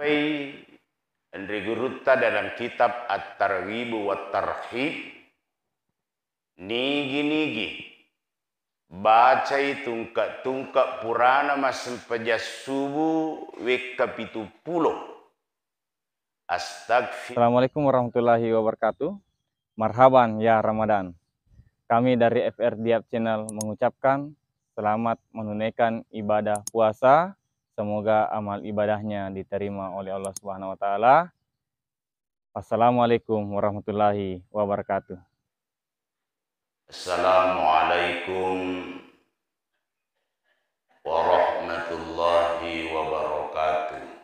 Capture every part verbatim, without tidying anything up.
Ri gurutta dalam kitab At-Targhib wa Tarhib, nigi-nigi bacai tungke-tungke purana massempajang subuh wekka pitu pulo. Astagfir- Assalamualaikum warahmatullahi wabarakatuh. Marhaban ya Ramadan. Kami dari F R Diab Channel mengucapkan selamat menunaikan ibadah puasa. Semoga amal ibadahnya diterima oleh Allah Subhanahu wa Ta'ala. Assalamualaikum warahmatullahi wabarakatuh. Assalamualaikum warahmatullahi wabarakatuh.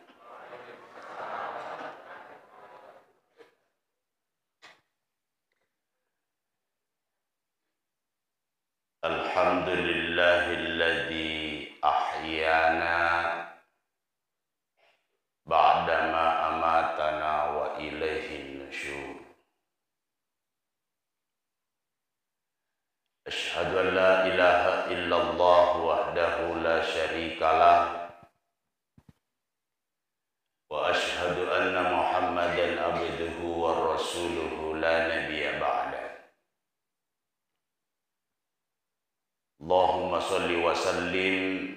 Alhamdulillahilladzi ahyana ba'dama amatana wa ilaihin nusyur. Asyhadu an la ilaha illallah wahdahu la syarikalah, wa asyhadu anna Muhammadan abduhu wa rasuluhu la nabiyya ba'dah. Allahumma shalli wa sallim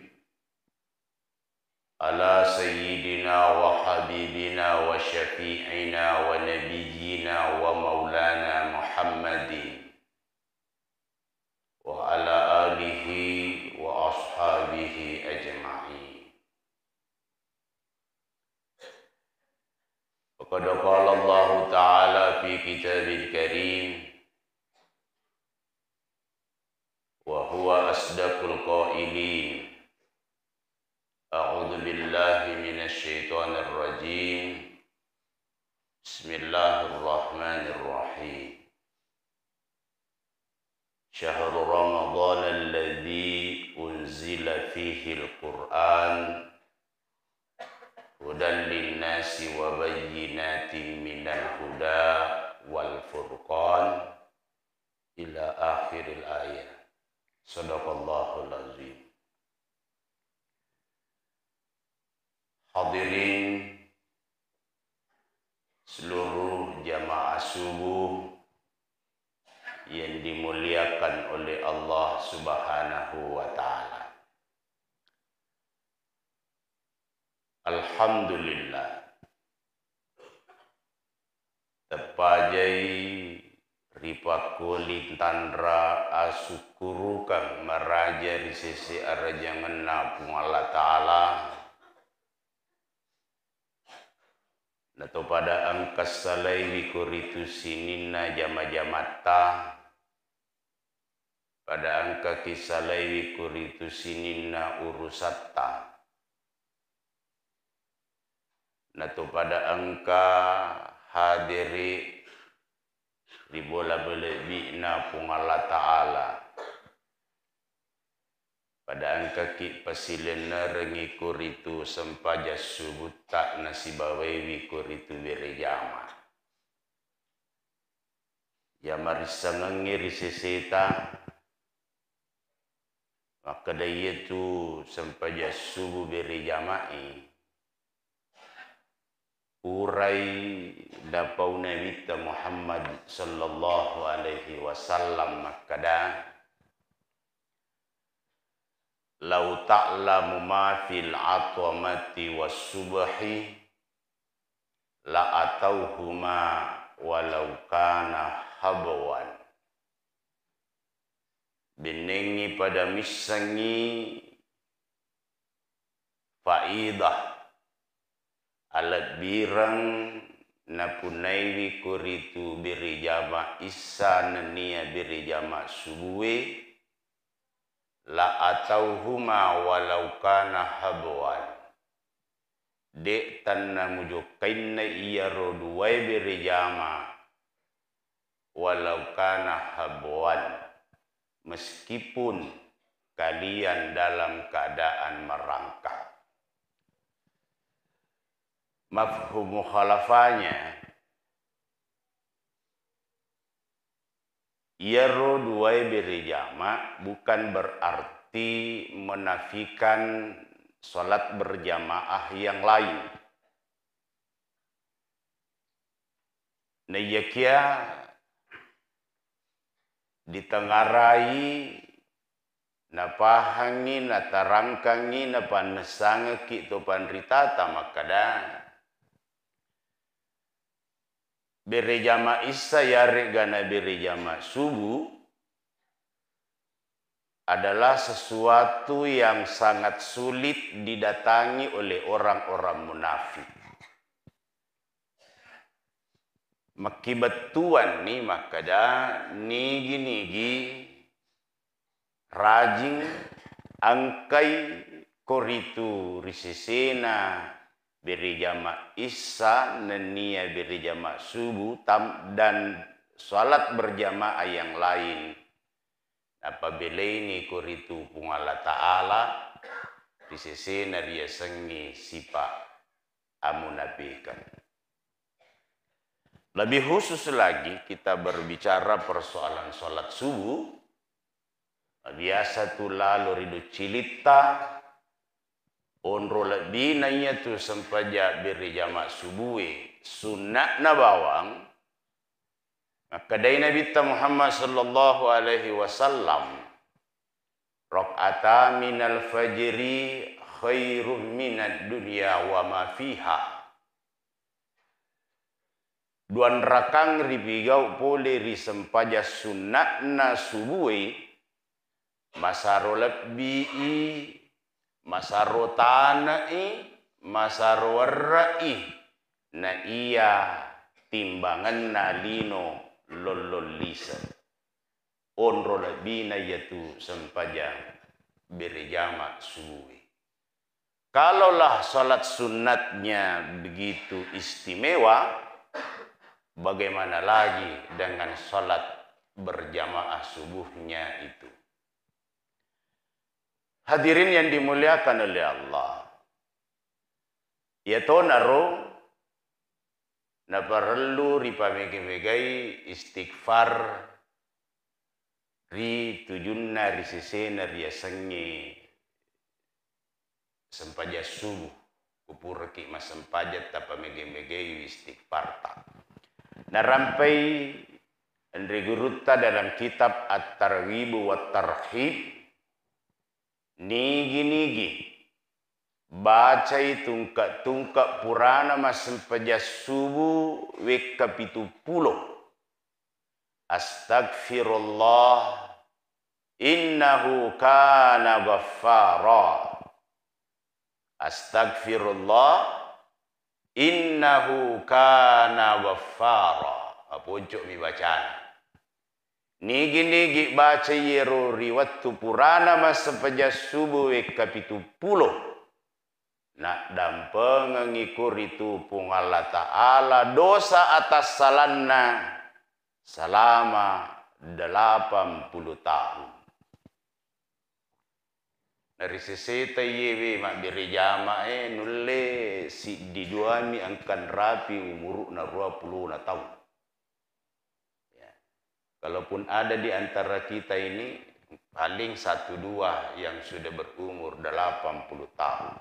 ala sayyidina wa habibina wa syafi'ina wa nabiyyina wa maulana Muhammadin wa ala alihi wa ashabihi ajma'in. Faqad qala Allahu ta'ala fi kitabil karim, wa huwa asdaqul qailin. A'udzu billahi minasy syaithanir rajim. Bismillahirrahmanirrahim. Syahru Ramadhan alladzi unzila fihil Qur'an hudan linnasi wa bayyinatin minal huda wal furqan, ila akhiril ayah. Sadaqallahul azim. Hadirin seluruh jamaah subuh yang dimuliakan oleh Allah Subhanahu wa Ta'ala. Alhamdulillah. Teppajai ripakkuling tanra asukkurukang maraja ri sese arajangenna Puang Allah Ta'ala. Nato pada engka salaiwi koritu sininna jama-jamatta, pada engkaki salaiwi koritu sininna urusatta. Nato pada engka hadiri ri bola malebbi'na Puang Allah Ta'ala. Pada engkaki pasilennerengngi koritu sempajang subutta nasibawaiwi koritu berejama. Iya marissengengnge ri seseta, makkeda iyatu sempajang subuh berejama'i, purai napau Nabitta Muhammad sallallahu alaihi wasallam makkeda, "Lau ta'lamu ma fil atamati was subhi, la atauhuma walau kana habwan." Bennengngi pada missengngi faidah alebbireng napunnaiwi koritu berejama issa nennia berejama subue, la atauhuma walau kana habwan. De' tennamujokkainna iyaro duwae berejama, walau kana habwan, meskipun kalian dalam keadaan merangkak. Mafhum mukhalafahnya, iyaro duwae berejama bukan berarti menafikan salat berjamaah yang lain. Naiyakia ditengarai, napahangngi, natarangkangngi, napannessangekki to panritata makkeda, bere jama issa yaregga na bere jama subuh adalah sesuatu yang sangat sulit didatangi oleh orang-orang munafik. Makkibettuanni makkeda, nigi-nigi rajing engkai koritu ri sesena bere jama issa nennia bere jama subuh tam-, dan salat berjamaah yang lain napabeleini koritu Puang Allah Ta'ala ri sesena riasengnge sipa amunafikan. Lebih khusus lagi kita berbicara persoalan salat subuh, biasa tu lalo ri doccilitta, onro lebbina iyatu sempaja bere jama subuh e, sunna'na bawang, makkedai Nabitta Muhammad sallallahu alaihi wasallam, "Rak'ata minal fajri khairum minad dunya wa ma fiha." Dua rakang ripigau pole ri sempaja sunna'na subuh e, masaro lebbii, masaro tane'i, masaro werre'i, na iya timbangenna lino lollong lise. Onro lebbina iyatu sempajang bere jama subuh e. Kalaulah salat sunnatnya begitu istimewa, bagaimana lagi dengan salat berjamaah subuhnya itu? Hadirin yang dimuliakan oleh Allah, iyatonaro naparellu ripamega-megai istighfar ri tujunna ri sesena riasengnge sempajang subuh, kupuraki massempajang tapamega-megai istighfarta. Narampai anre gurutta dalam kitab At-Targhib wa Tarhib, nigi-nigi bacai tungke-tungke purana massempajang subuh wekka pitu pulo. Astagfirullah, innahu kana ghaffara. Astagfirullah, innahu kana ghaffara. Maponco'mi bacana. Nigi-nigi bacai iyero ri wettu purana massempajang subuh wekka pitu pulo, naddampengengngi koritu Puang Allah Ta'ala dosa atassalanna selama delapan puluh tahun. Nariseseta iyewe mabbere jamae nulle siddi duami engka nrapi umuru'na ruapulona taung. Ya. Kalaupun ada di antara kita ini, paling satu dua yang sudah berumur delapan puluh tahun.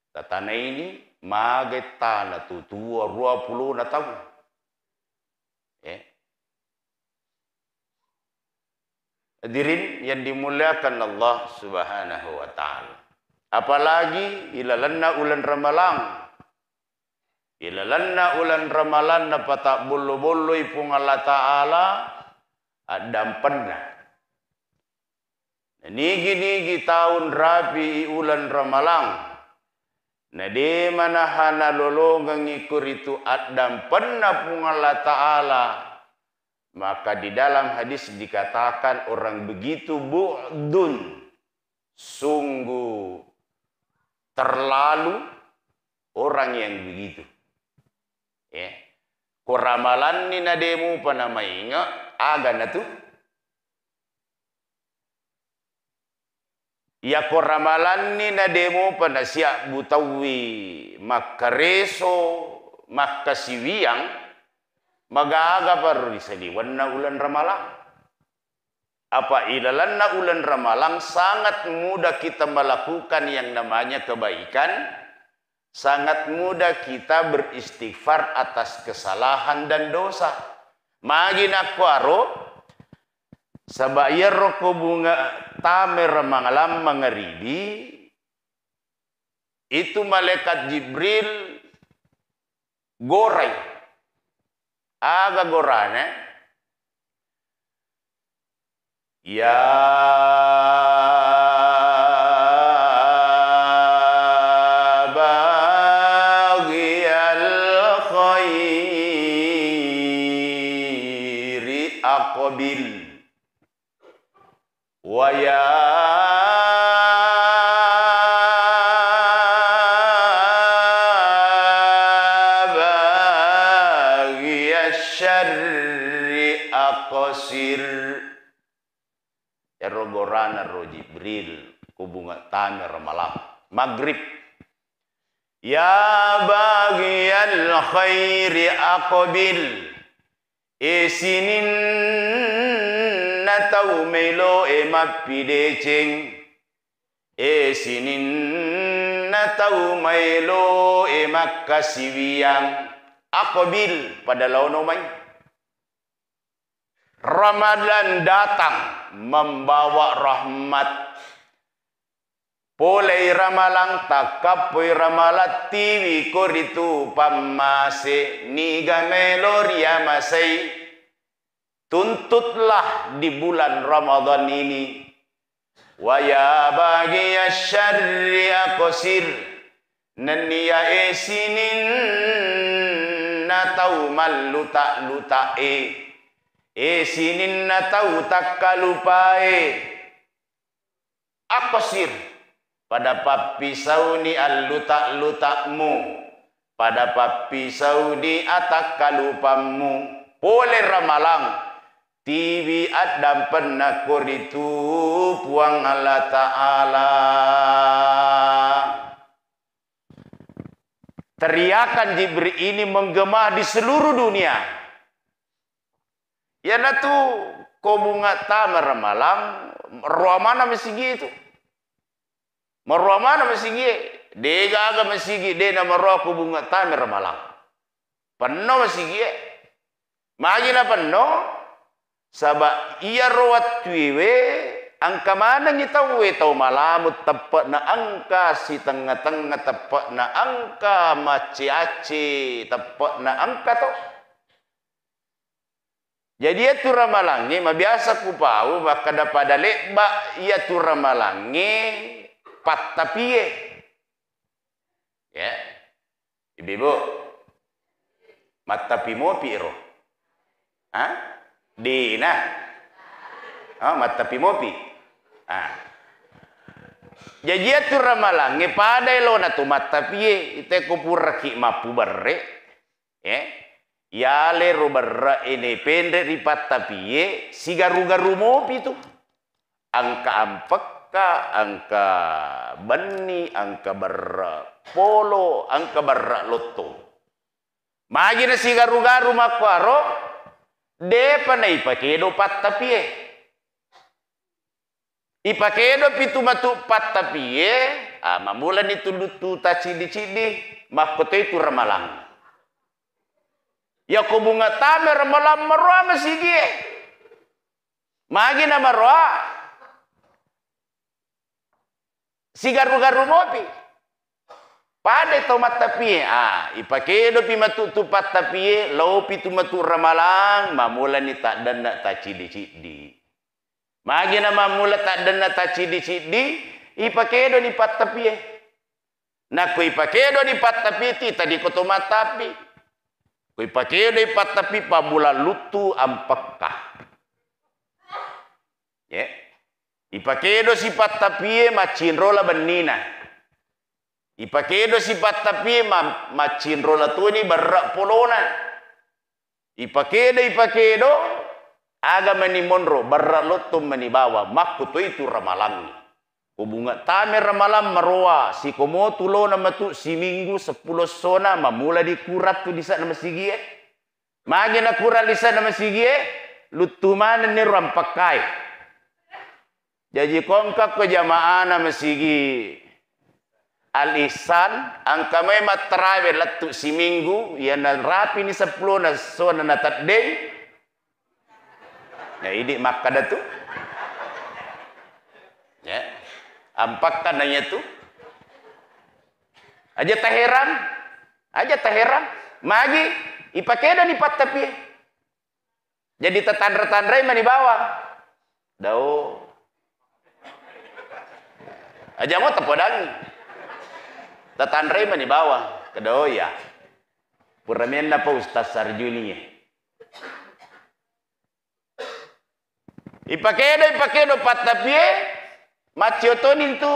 Tatana ini, magai tana tu tua ruapulona taung. Ya. Hadirin yang dimuliakan Allah Subhanahu wa Ta'ala. Apalagi ilalenna uleng Ramalang. Ilalenna uleng Ramalang napatabbollo-bolloi Puang Allah Ta'ala addampenna. Nigi-nigi taung rapi i uleng Ramalang, na de manaha nalolongengngi koritu addampenna Puang Allah Ta'ala, maka di dalam hadis dikatakan orang begitu bu'dun, sungguh terlalu orang yang begitu. Ya. Ko ramalanni na de mupa namainge, aga natu? Yako ramalanni na de mupa nasiabbu tauwi makkareso, makkasiwiang, magaga paro ri saliwenna uleng Ramalang. Apa ilalenna uleng Ramalang sangat mudah kita melakukan yang namanya kebaikan, sangat mudah kita beristighfar atas kesalahan dan dosa. Magi nakkuaro, saba iyaro ko bunga tamera mangalam mangaribi, itu malaikat Jibril gorai. Aga gorana? Ya baghiyal khairi aqbil. Wa ya baghiyasy syarri aqsir. Ero gorana ro Jibril, ko bunga tamera malam. Maghrib. Ya baghiyal khairi aqbil. E sininna tau maelo e mappideceng, e sininna tau maelo e makkasiwiang, aqbil, pada laono mai. Ramadan datang membawa rahmat. Polei Ramalang, takkappoi Ramalang, tiwi ko ritu pammase, niga melo riamasei. Tuntutlah di bulan Ramadan ini. Wa ya baghiyasy syarri aqsir. Nenniya e sininna tau malluta-luta e, e sininna tau takkalupa e. Aqsir, pada pappisauni alluta-luta'mu, pada pappisauni atakkalupammu, pole Ramalang, tiwi addampenna koritu Puang Allah Ta'ala. Teriakan Jibril ini menggema di seluruh dunia. Iyanatu ko bunga tamera malam, maroa maneng masigie tu. Maroa maneng masigie. De gaga masigi de namaroa ko bunga tamera malam. Penno masigie. Magi napenno? Saba iyaro wettuewe engka manengngi tauwe, tau malamu teppe'na engka, sitengnga-tengnga teppe'na engka, macce-acce teppe'na engka to. Jadi iyatu ramalangnge mabiasa kupau makkeda pada lebba iyatu ramalangnge pattapie. Ya. Ibu-ibu, mattapi mopi ro? Ha? Dina. Ha, mattapi mopi. Ha. Jaji iyatu ramalangnge pada elona tu mattapie, ite ko puraki mappuberre, ya. Yale ro berre ene penre ri pattapie, sigaru-garu mopi tu. Engka ampekka, engka benni, engka berre polo, engka berre lotto. Magi nasigaru-garu makkuaro, depa naipakedo pattapie. Ipakedo pitu matu pattapie, ah, mamulani tu luttu tacciddi-ciddi, makkotoi tu ramalang. Yako bunga tame ramalang maroa masigie. Magi namaroa? Sigaru-garu mopi. Pada to mattapie, ah, ipakedo pi matu tu pattapie, lao pi tu matu ramalang, mamulani taddenna tacciddi-ciddi. Magi namammula taddenna tacciddi-ciddi, ipakedoni pattapie. Nakko ipakedoni pattapie, titani ko to mattapi. Ko ipakedoi pattapi, pammula luttu ampekka. Ye. Ipakedosi pattapie maccinrola bennina. Ipakedosi pattapie ma-, maccinrola toni berre polona. Ipakedo, ipakedo, aga mani monro, berre lotto mani bawang, makkutoi tu ramalangnge. Ko bunga tame ramalang maroa, sikomo tu lona matu siminggu seppulo essona, mamula dikurang tu lise'na masigie. Magi nakurang lise'na masigie, luttu manenni ro ampekkae. Jaji ko engka ko jamaana masigi Al-Ihsan, engka mai mattarawe lettu siminggu, iya narapini seppulona sona nateddeng. Ya, idi makkada tu. Ya. Ampakka naiya tu. Aja taherang. Aja taherang. Magi ipakedani pattapie. Jadi tatanra-tanrai mani bawang. Dao. Aja mo tapodangi. Tatanrai mani bawang. Kedao ya. Puramenna pa Ustaz Sarjuni. Ipakedo, ipakedo pattapie, maccio toni tu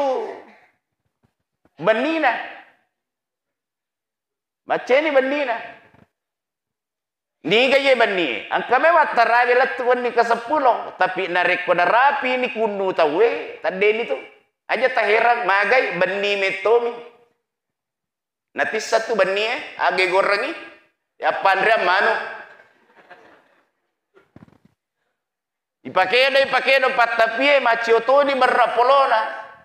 bennina. Macceni bennina. Niga iye benni? Engka memang tarawe lettu wenni ke seppulo, tapi narekko narapini kunnu tauwe, teddeni tu. Aja taherang, magai benni mettomi. Natissa tu bennie, age gorengi, yappanreang manu. Ipakedo, ipakedo pattapie, maccio toni berra polona.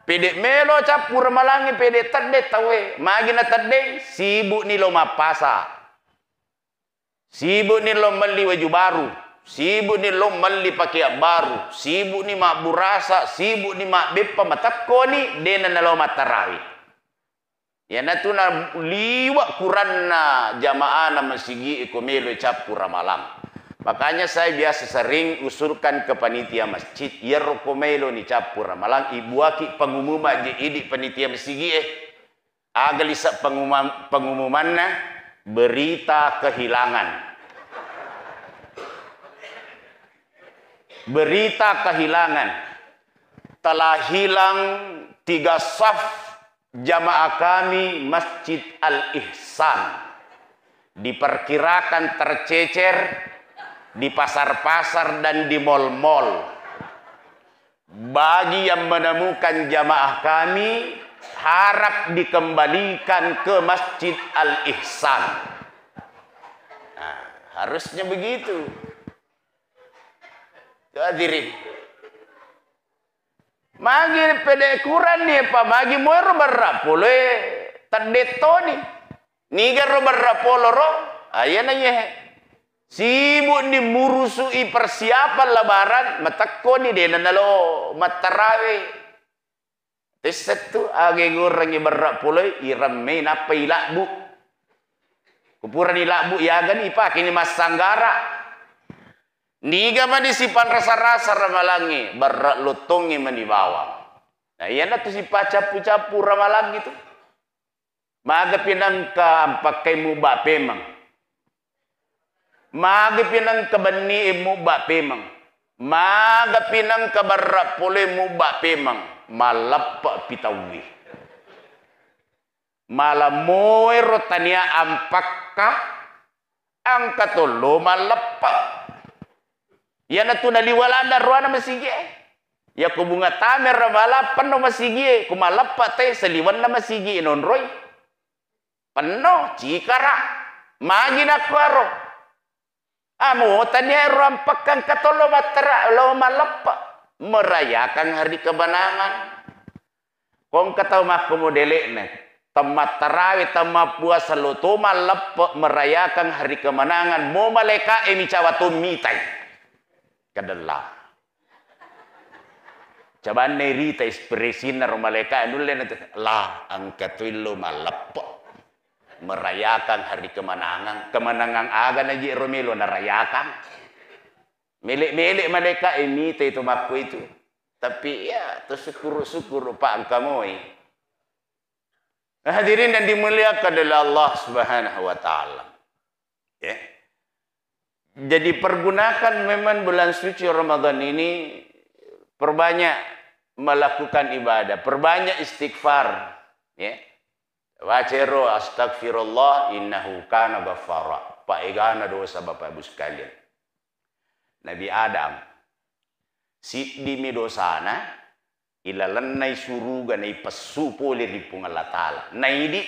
Pede melo cappu ramalangi, pede tedde tauwe. Magi na tedde, sibuk ni lo mappasa. Sibuk ni lo melli waju baru. Sibuk ni lo melli pakeang baru. Sibuk ni mabburasa, sibuk ni mabbeppa, matekkoni, dena nalo mattarawi. Iyanatu na liwa kuranna jamaahna masigi e ko melo cappu ramalang. Makanya saya biasa sering usulkan ke panitia masjid, iyaro ko melo ni cappu ramalang, ibuaki pengumuman je idi panitia masigi e. Aga lisa pengumuman, pengumumanna berita kehilangan. Berita kehilangan. Telah hilang tiga saf jamaah kami Masjid Al-Ihsan. Diperkirakan tercecer di pasar-pasar dan di mal-mal. Bagi yang menemukan jamaah kami, harap dikembalikan ke Masjid Al-Ihsan. Nah, harusnya begitu. Hadirin. Magi pede kuranni, apa magi moero berra poloe teddettoni. Niga ro berra polo ro? Ayana iyehe. Sibuk ni murusui persiapan lebaran, matekkoni dena nalo mattarawe. Tessettu age gorengi berra poloe, iremme nappa ilabbu. Kupurani labbu yagani ipakeni massanggara. Niga mani sipanrasa-rasa ramalangnge, berra lottongnge mani bawang. Nah, iyanatu sipacappu-cappu ramalang itu. Maga pinangka ampakkai mubba pemeng. Maga pinangka benni e mubba pemeng. Maga pinangka berra pole mubba pemeng. Malleppe pitauwi. Mala moero tania ampakka, engka tollo malleppe. Iyanatu naliwalanda roana masigi e. Yako bunga tamera mala penno masigi e, ko malleppe te saliwenna masigi e nonroi. Penno, cikara. Magi nakkuaro. Amo tania ero ampakka engka tollo mattara lo malleppe merayakan hari kemenangan. Ko engka tau makko modele'na, temmattarawe, temmappuasa lo to malleppe merayakan hari kemenangan, mo malaeka e micawa to mitai. Kadella. Cabanna irita ekspresinna ro malaeka e nulle na, lah, engka to illo malleppe merayakan hari kemenangan. Kemenangan aga naji ro melo narayakan? Mele-mele malaeka e mitai to makko itu. Tapi ya, to syukur-syukur pa engka moi. Hadirin yang dimuliakan oleh Allah Subhanahu wa Ta'ala. Ya. Jadi, pergunakan memang bulan suci Ramadan ini, perbanyak melakukan ibadah, perbanyak istighfar. Ya. Baca ro, "Astagfirullah, innahu kana ghaffara." Paegana dosa, Bapak Ibu sekalian. Nabi Adam, siddimi dosana, ilalennai suruga naipessu pole ri Puang Allah Ta'ala. Naidi,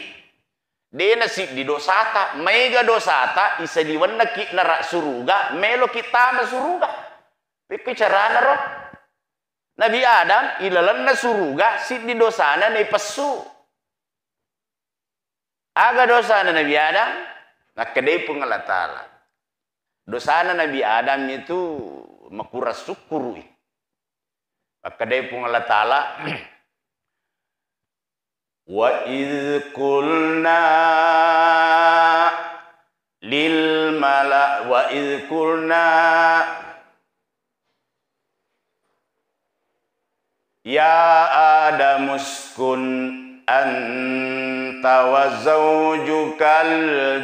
dena siddi dosata, maega dosata, isaliwennaki nara suruga, meloki tama suruga. Pekko carana ro? Nabi Adam, ilalenna suruga, siddi dosana naipessu. Aga dosana Nabi Adam? Makkedai Puang Allah Ta'ala, dosana Nabi Adam itu makurang sukkuru'i. Makkedai Puang Allah Ta'ala, "Wa idz qulna lil mala-, wa idz qulna ya Adam uskun anta wa zaujukal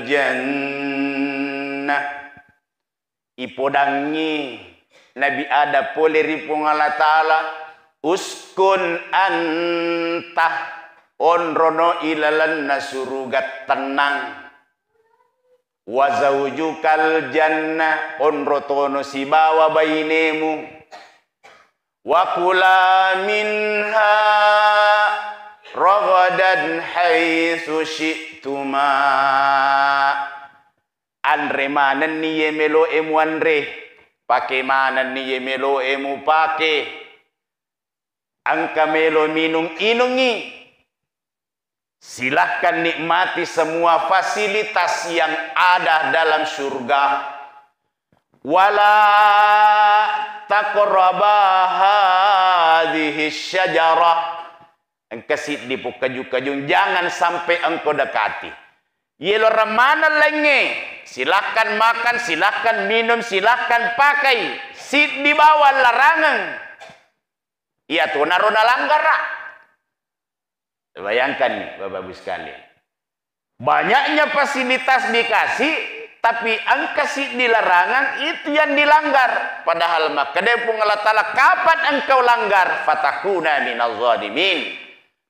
jannah." Ipodangngi Nabi Adam pole ri Puang Allah Ta'ala, "Uskun anta, onrono ilalenna suruga tennang. Wa zaujukal jannah, onro tono sibawa bainemu. Wa kula minha ragadan haitsu syi'tuma." Anre manenni iye melo'e muanre, pake manenni iye melo'e mupake. Engka melo minung, inungngi. Silahkan nikmati semua fasilitas yang ada dalam surga. Wala taqraba hadhihi syajarah. Engka siddi pukkaju-kajung, jangan sampai engkau dekati. Yelo remaneng laingnge, silahkan makan, silahkan minum, silahkan pakai. Siddi bawang larangeng. Iya tonaro nalanggara. Bayangkan nih, Bapak Ibu sekalian. Banyaknya fasilitas dikasih, tapi engka siddi larangan itu yang dilanggar. Padahal makkeda Puang Allah Ta'ala, "Kapan engkau langgar, fatakuna minaz zalimin."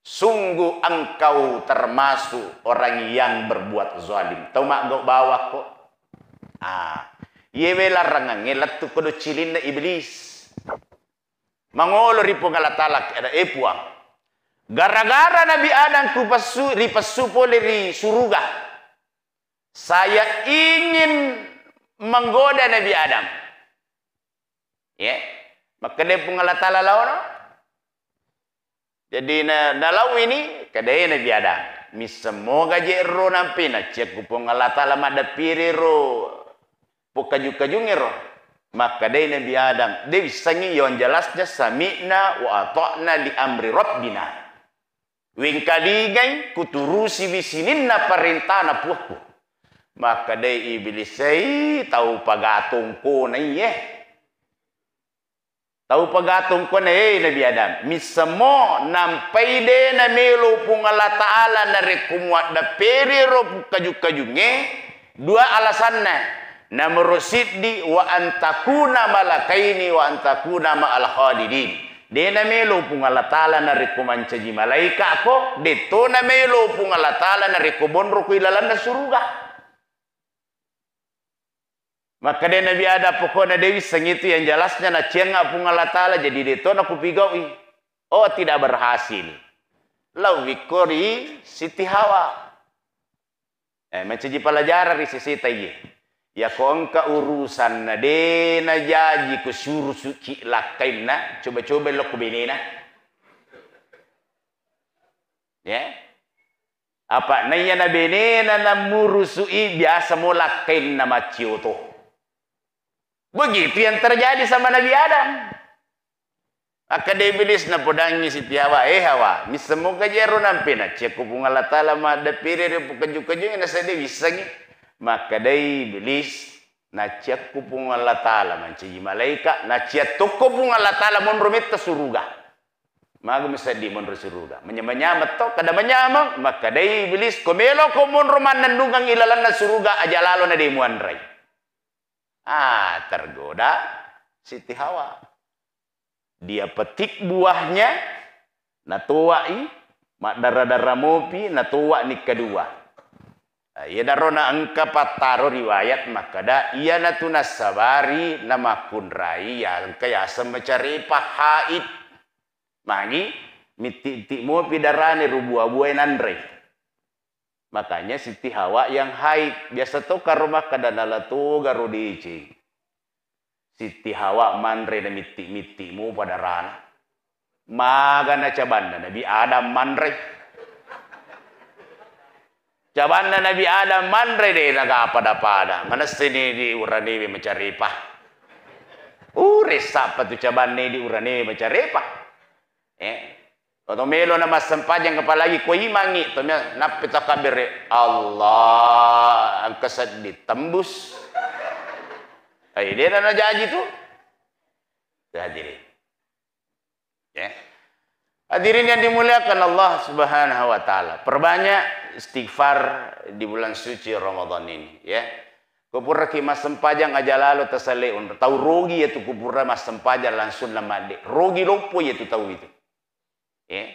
Sungguh engkau termasuk orang yang berbuat zalim. Tau maggau bawakko. Ah, iyewe larangangnge lettu kodo cilinna iblis. Mangolo ri Puang Allah Ta'ala, ada, "Eh Puang, gara-gara Nabi Adam kupessu, ripessu pole ri suruga. Saya ingin menggoda Nabi Adam." Ya, makkeda Puang Allah Ta'ala laono. Jadi na, nalauini, kedai Nabi Adam. Misseng moga je ro nampe nacekku Puang Allah Ta'ala maddeppiri ro. Pokaju-kajungngero. Makkedai Nabi Adam, de wissengngi, yang jelasnya sami'na wa ata'na li amri rabbina. Wengkalingai, kuturusiwi sininna parentana Puakku. Makkedai Iblis, "Ei, tau pagatongko naiye. Tau pagatongko na, eh, Nabi Adam. Missemmo, nampai de namelo Puang Allah Ta'ala narekko muaddepperi ro kaju-kajungnge, dua alasanna. Nomoro siddi, wa antakuna malakaini wa antakuna ma'al khalidin." De namelo Puang Allah Ta'ala narekko mancaji malaika'ko, detto namelo Puang Allah Ta'ala narekko monro ko ilalanna suruga. Makkeda Nabi Adam, "Pokokna de wissengngi tu, yang jelasnya naciangnga Puang Allah Ta'ala, jadi detto nakupigaui." Oh, tidak berhasil. Lawikko ri Siti Hawa. Eh, mancaji pelajaran ri seseta iye. Yako engka urusan na de najaji ko surusuki lakkainna, coba-coba lokko benena. Ya. Apa naiya na benena namurusui biasa mo lakkainna maccio to. Begitu yang terjadi sama Nabi Adam. Akkeda Iblis napodangi Siti Hawa, "Eh Hawa, missemmoga jero nampe nacekku Puang Allah Ta'ala maddeppiri ri pokaju-kajungnge nasaba de wissengngi?" Makkedai Iblis, "Naciakku Puang Allah Ta'ala mancaji malaika, naciattokko Puang Allah Ta'ala monro metta suruga. Maga museddi monro suruga. Manyameng-nyameng to, kada manyameng." Makkedai Iblis, "Ko meloko monro mannennungeng ilalanna suruga, aja lalo na de muanrai." Ah, tergoda Siti Hawa. Dia petik buahnya, natoa'i, maddara-dara mopi, natoa nikka dua. Nah, iyanaro na engka pattaro riwayat makkeda, iyanatu nassabari namakkunrai ya engka yaseng macarepa haid. Magi, mitti-itti mopi darane ro bua-buae nanrei. Makanya Siti Hawa yang haid. Biasa to karo makkeda nala toga ro deceng. Siti Hawa manre na mitti-mitti mopa darana. Maga na cabanna Nabi Adam manre. Cabanna Nabi Adam manre de' naga pada-pada. Manessani di uranewe macarepa. Ure sappa tu cabanna di uranewe macarepa. Eh, Ko to melo na massempajang, apalagi ko imangngi, to mia-, nappi takabbere, Allah, engka seddi tembus. Ai, de' na najaji tu. Hadirin. Ya. Hadirin yang dimuliakan Allah Subhanahu wa Ta'ala, perbanyak istighfar di bulan suci Ramadan ini, ya. Ko puraki massempajang aja lalo tasalai onro. Tau rugi ya tu ko pura massempajang langsung na madde. Rugi loppo ya tu tau itu. Eh,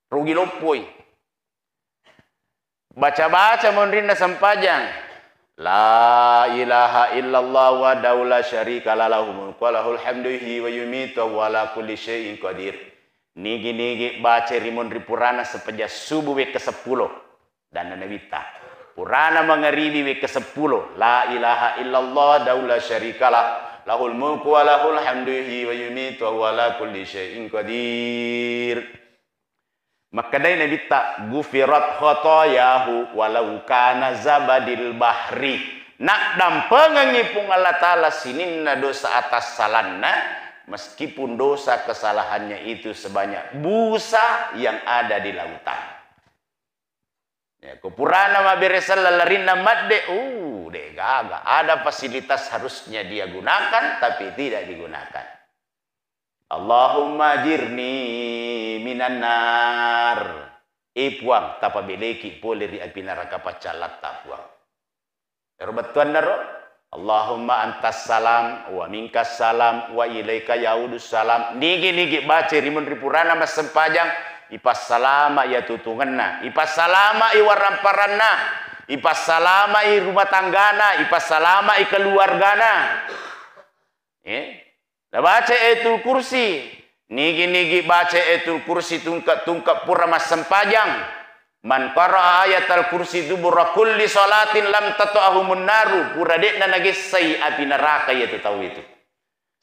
rugi loppoi. Baca-baca monrinna sempajang. La ilaha illallah wahdahu la syarika lah, lahul mulku wa lahul hamdu yuhyi wa yumitu wa huwa ala kulli syai'in qadir. Nigi-nigi baca ri monri purana sempajang subuh wekka seppulo. Dan Nabitta. Purana mangaribi wekka seppulo. La ilaha illallah wahdahu la syarika lah, lahul mulku wa lahul hamdu yuhyi wa yumitu wa huwa ala kulli syai'in qadir. Makkedai Nabitta, "Gufirat khotoyahu walau kana zabadil bahri." Naddampengengngi Puang Allah Ta'ala sininna dosa atassalanna, meskipun dosa kesalahannya itu sebanyak busa yang ada di lautan. Ya, ko purana mabbere selleng larinna madde, uh, de' gaga. Ada fasilitas harusnya dia gunakan, tapi tidak digunakan. Allahumma ajirni minan nar. Eh, Puang, tapabeleki pole ri api neraka paccallatta, Puang. Ero bettuanna ro, Allahumma antas salam wa minkas salam wa ilaika yaudus salam. Nigi-nigi baca ri monri purana massempajang, ipassalama iya tutungenna, ipassalama i warang-paranna, ipassalama i rumah tanggana, ipassalama i keluargana. Eh? Nabaca Ayatul Kursi. Nigi-nigi baca Ayatul Kursi tungke-tungke pura massempajang. Man qara'a ayatal kursi dubura kulli salatin lam tata'ahumun naru. Pura de'na nagessai api neraka iya tu tau itu.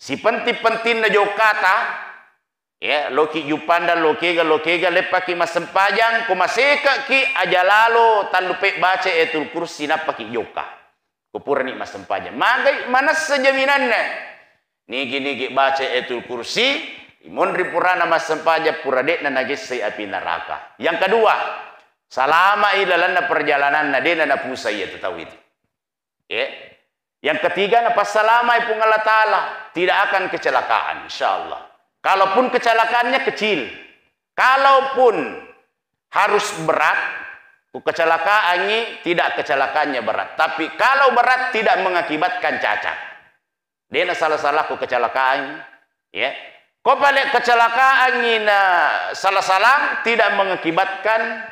Sipenting-pentingna jokkata, ya, loki Juppandang, lokega, lokega, leppaki massempajang, ko masekekki aja lalo tallupe baca Ayatul Kursi nappaki jokka. Ko purani massempajang. Magai manessa jaminanna. Nigi-nigi baca Ayatul Kursi, monri purana massempajang pura de'na nagessai api neraka. Yang kedua, salama i lalenna perjalananna, de'na napusai iya tu tau itu. Ya. Yang ketiga, napassalamai Puang Allah Ta'ala, tidak akan kecelakaan, insya Allah. Kalaupun kecelakaannya kecil, kalaupun harus berat, ku kecelakaangi tidak kecelakaannya berat. Tapi kalau berat tidak mengakibatkan cacat. De'na salah-salah ku kecelakaangi, ya. Ko pale kecelakaangi na salah-salah tidak mengakibatkan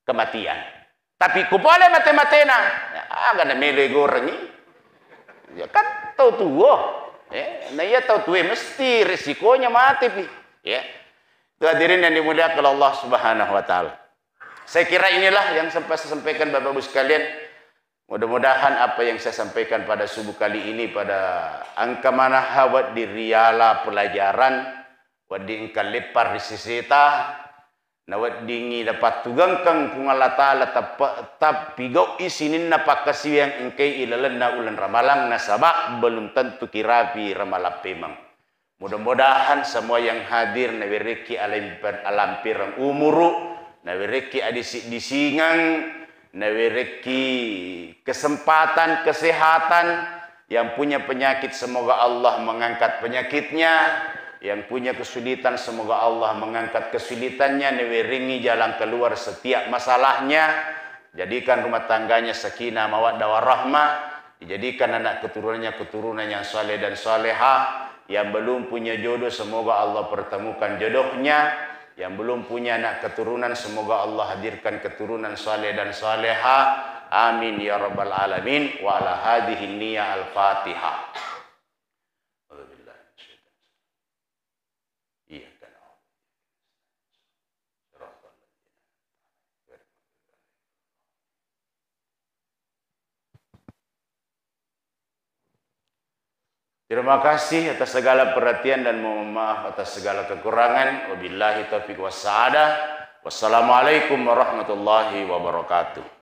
kematian. Tapi ku pale mate-matena, ya, aga na melo gorengi. Ya kan tau tuo. Ya, na iya tau tuo mesti resikonya mate pi. Ya. Itu hadirin yang dimuliakan Allah Subhanahu wa Ta'ala. Saya kira inilah yang sempat saya sampaikan, Bapak Ibu sekalian. Mudah-mudahan apa yang saya sampaikan pada subuh kali ini pada engka maneng wedding riala pelajaran, wedding engka leppang ri seseta, naweddingngi napattugengkeng Puang Allah Ta'ala teppe-, tappigau'i sininna pakkasiwiang engkai ilalenna uleng Ramalang, nasaba belum tentu kirapi Ramalang pemeng. Mudah-mudahan semua yang hadir nawerekki alemper-, alampereng umuru, nawerekki adisi-disingeng, nawerekki kesempatan, kesehatan. Yang punya penyakit, semoga Allah mengangkat penyakitnya. Yang punya kesulitan, semoga Allah mengangkat kesulitannya, nawerengngi jalan keluar setiap masalahnya. Jadikan rumah tangganya sakinah, mawaddah, warahmah. Dijadikan anak keturunannya keturunan yang saleh dan salehah. Yang belum punya jodoh, semoga Allah pertemukan jodohnya. Yang belum punya anak keturunan, semoga Allah hadirkan keturunan saleh dan salehah. Amin ya rabbal alamin. Wa ala hadhihi niyah, al-Fatihah. A'udzubillahi minasyaitonir rajim. Iyyaka na'budu wa iyyaka nasta'in. Shiratal ladzina an'amta 'alaihim ghairil maghdubi 'alaihim waladdallin. Terima kasih atas segala perhatian dan mohon maaf atas segala kekurangan. Wabillahi taufiq wassa'adah. Wassalamualaikum warahmatullahi wabarakatuh.